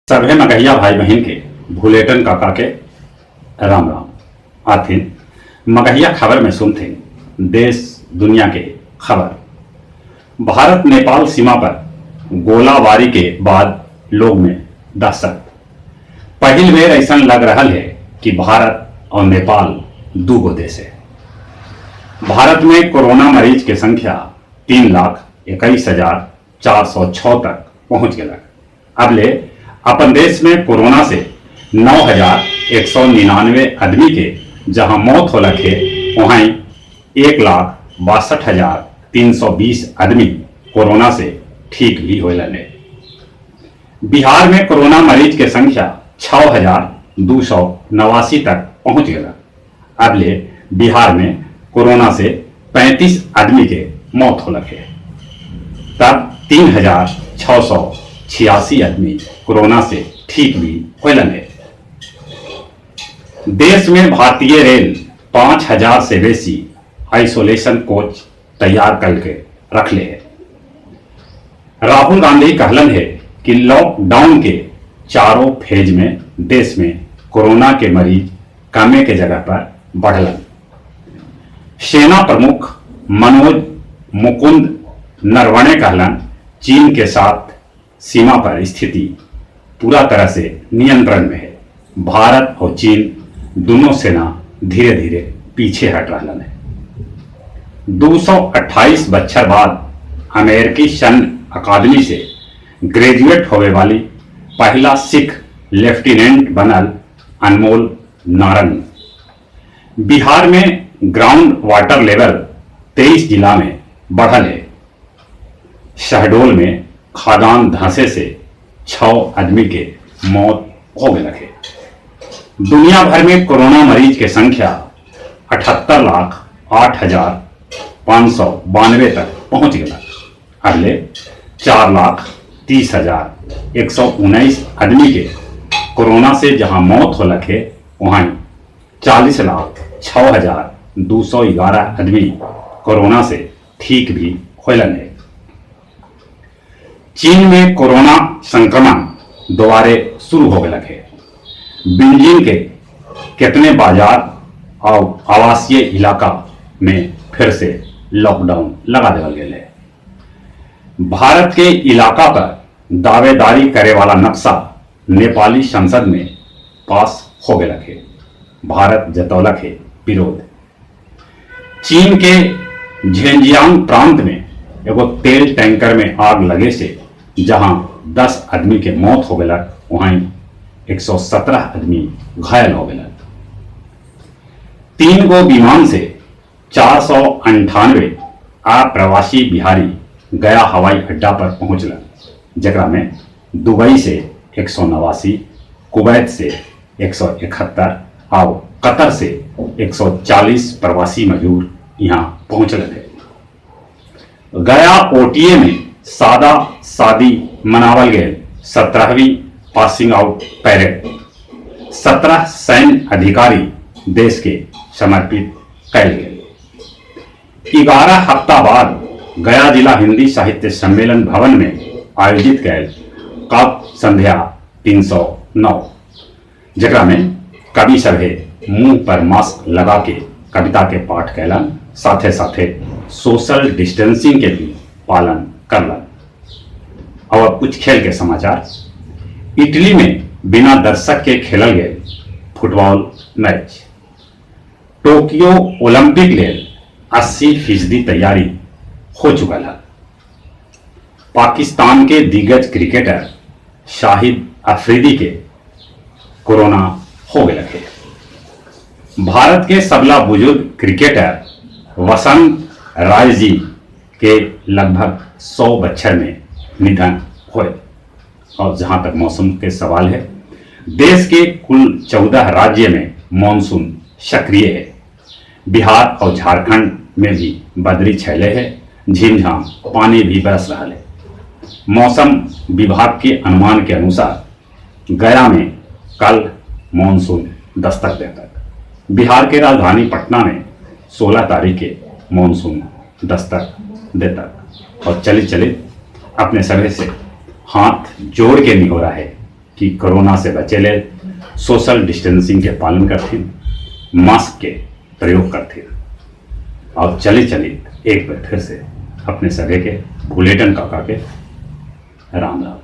सभे मगहिया भाई बहिन के भुलेटन काका के राम राम। आथिन मगहिया खबर में सुनथिन देश दुनिया के खबर। भारत नेपाल सीमा पर गोलाबारी के बाद लोग में दहशत। पहिल बेर अइसन लग रहल हे कि भारत और नेपाल दूगो देश हे। भारत में कोरोना मरीज के संख्या 3,21,406 तक पहुंच गेलक। अब ले अपन देश में कोरोना से 9,199 आदमी के जहां मौत होलक हे, वहीं 1,62,320 आदमी कोरोना से ठीक भी होलन हे। बिहार में कोरोना मरीज के संख्या 6,289 तक पहुंच गया। अब ले बिहार में कोरोना से 35 आदमी के मौत होलक है। तब 3,686 आदमी कोरोना से ठीक भी होलन है। देश में भारतीय रेल 5,000 से बेसी आइसोलेशन कोच तैयार करके रख ले है। राहुल गांधी कहलन है कि लॉकडाउन के चारों फेज में देश में कोरोना के मरीज कमे के जगह पर बढ़लन। सेना प्रमुख मनोज मुकुंद नरवणे कहलन, चीन के साथ सीमा पर स्थिति पूरा तरह से नियंत्रण में है। भारत और चीन दोनों सेना धीरे धीरे पीछे हट रहा है। 228 बच्छर बाद अमेरिकी सैन्य अकादमी से ग्रेजुएट होवे वाली पहला सिख लेफ्टिनेंट बनल अनमोल नारंग। बिहार में ग्राउंड वाटर लेवल 23 जिला में बढ़ल है। शहडोल में खदान धंसे से 6 आदमी के मौत हो गए है। दुनिया भर में कोरोना मरीज के संख्या 78,08,592 तक पहुंच गया। अगले 4,30,119 आदमी के कोरोना से जहां मौत होलक है, वहां 40,06,211 आदमी कोरोना से ठीक भी होलन है। चीन में कोरोना संक्रमण दोबारे शुरू हो गया है। बीजिंग के कितने बाजार और आवासीय इलाका में फिर से लॉकडाउन लगा देवल गया है। भारत के इलाका पर दावेदारी करे वाला नक्शा नेपाली संसद में पास हो गया है। भारत जतौलक है विरोध। चीन के झेंजियांग प्रांत में एगो तेल टैंकर में आग लगे से जहां 10 आदमी के मौत हो गया, वहीं 117 आदमी घायल हो गया। 3 गो विमान से 498 अप्रवासी बिहारी गया हवाई अड्डा पर पहुंचलन, जकरा में दुबई से 189, कुवैत से 171 और कतर से 140 प्रवासी मजदूर यहाँ पहुंचल है। गया ओटीए में सादा शादी मनावल गए 17वीं पासिंग आउट परेड। 17 सैन्य अधिकारी देश के समर्पित कैल गए। 11 हफ्ता बाद गया जिला हिंदी साहित्य सम्मेलन भवन में आयोजित कैल काव्य संध्या 309, जकरा में कवि सभे मुंह पर मास्क लगा के कविता के पाठ कैलन, साथे साथे सोशल डिस्टेंसिंग के भी पालन करलन। और अब कुछ खेल के समाचार। इटली में बिना दर्शक के खेलल गए फुटबॉल मैच। टोक्यो ओलंपिक लेल 80% तैयारी हो चुकल है। पाकिस्तान के दिग्गज क्रिकेटर शाहिद अफरीदी के कोरोना हो गया है। भारत के सबला बुजुर्ग क्रिकेटर वसंत राय जी के लगभग 100 बच्छर में निधन हुए। और जहां तक मौसम के सवाल है, देश के कुल 14 राज्य में मानसून सक्रिय है। बिहार और झारखंड में भी बदरी छैले है, झिमझाम पानी भी बरस रहा है। मौसम विभाग के अनुमान के अनुसार गया में कल मानसून दस्तक देता। बिहार के राजधानी पटना में 16 तारीख के मानसून दस्तक देता। और चले चले अपने सभी से हाथ जोड़ के नहीं हो रहा है कि कि कोरोना से बचे ले सोशल डिस्टेंसिंग के पालन करथिन, मास्क के प्रयोग करथिन। और चले चले एक बार फिर से अपने सभी के भुलेटन काका के राम राम।